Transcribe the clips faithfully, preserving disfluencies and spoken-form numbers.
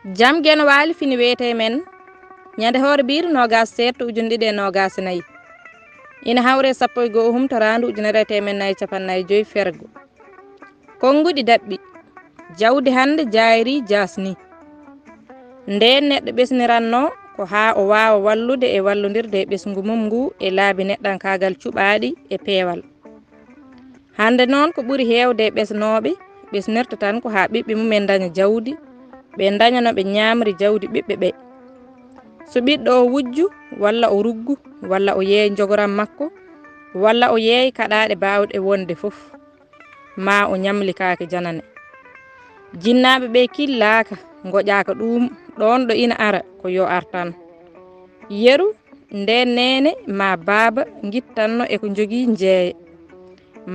Jam Geno Waali fini wiyetee men ñande hoore biiru noogaas seeɗto ujunɗiɗi e noogaas e nayi. Ina hawre sappo e goo humtoraandu ujunere e teemen nayi capannay joy fergo. Konnguɗi daɓɓi. Jawdi hannde jaayri jaasni. Ndeen neɗɗo ɓesnirannoo ko haa o waawa wallude e wallondirde e ɓesngu mum ngu e laabi neɗɗankaagal cuɓaaɗi e peewal. Hannde noon ko ɓuri heewde e ɓesnooɓe, ɓesnirta tan ko haa ɓiɓɓe mumen ndaña jawdi, ɓe ndaña no ɓe ñaamri jawdi ɓiɓɓe ɓe. So ɓiɗɗo o wujju, walla o ruggu, walla o yeey njogoram makko, walla o yeey kaɗaaɗe baawɗe wonde fof, maa o ñamlikaake janane. Jinnaaɓe ɓe killaaka, ngoƴaaka ɗuum, ɗoon ɗo ina ara ko yo ar tan. Yeru, ndeen neene maa baaba ngittanno e ko njogii njeeya,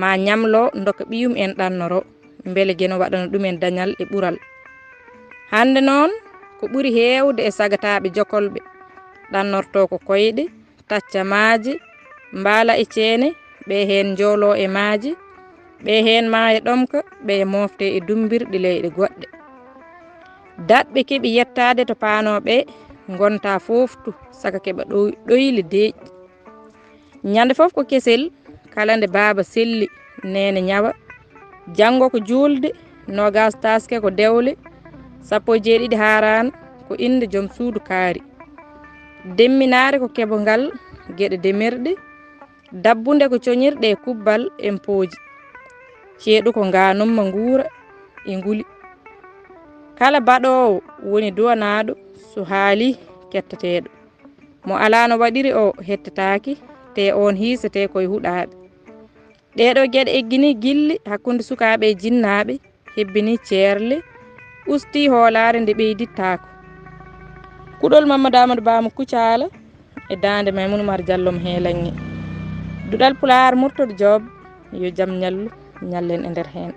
maa ñamlo ndoka ɓiyum en ɗannoro, mbele Geno waɗana ɗumen dañal e ɓural. Hannde noon, ko ɓuri heewde e sagataaɓe jokolɓe, ɗannorto ko koyɗe, tacca maaje, mbaala e ceene, ɓe heen njoolo e maaje, ɓe heen maaya ɗomka, ɓe moofte e dummbirɗi leyɗe goɗɗe. Daɗɓe keɓi yettaade to paanooɓe ngonta fooftu, saka keɓa ɗoy-, ɗoyli deeƴɗi. Ñande fof ko kesel, kala nde baaba selli, neene ñawa. Janngo ko juulde, noogaas taaske ko dewle, sappo e jeeɗiɗi haaraan ko innde joom suudu kaari. Demminaare ko keɓongal geɗe demirɗe, dabbunde ko coñirɗe e kubbal empooji. Ceeɗu ko ngaanumma nguura e nguli. Kala baɗoowo woni duwanaaɗo so haali kettateeɗo. Mo alaa no waɗiri o hettataaki, te oon hiisetee koye huɗaaɓe. Ɗeeɗo geɗe eggini gilli hakkunde sukaaɓe e jinnaaɓe, hebbini ceerle, usti hoolaare nde ɓeydittaako. Kuɗol Mamadou Amadou Ba mo Kucaala e daande Maymouna Oumar Diallo mo Heelanŋe. Duɗal Pulaar Murtodo Joob, yo jam ñallu, ñallen e nder heen.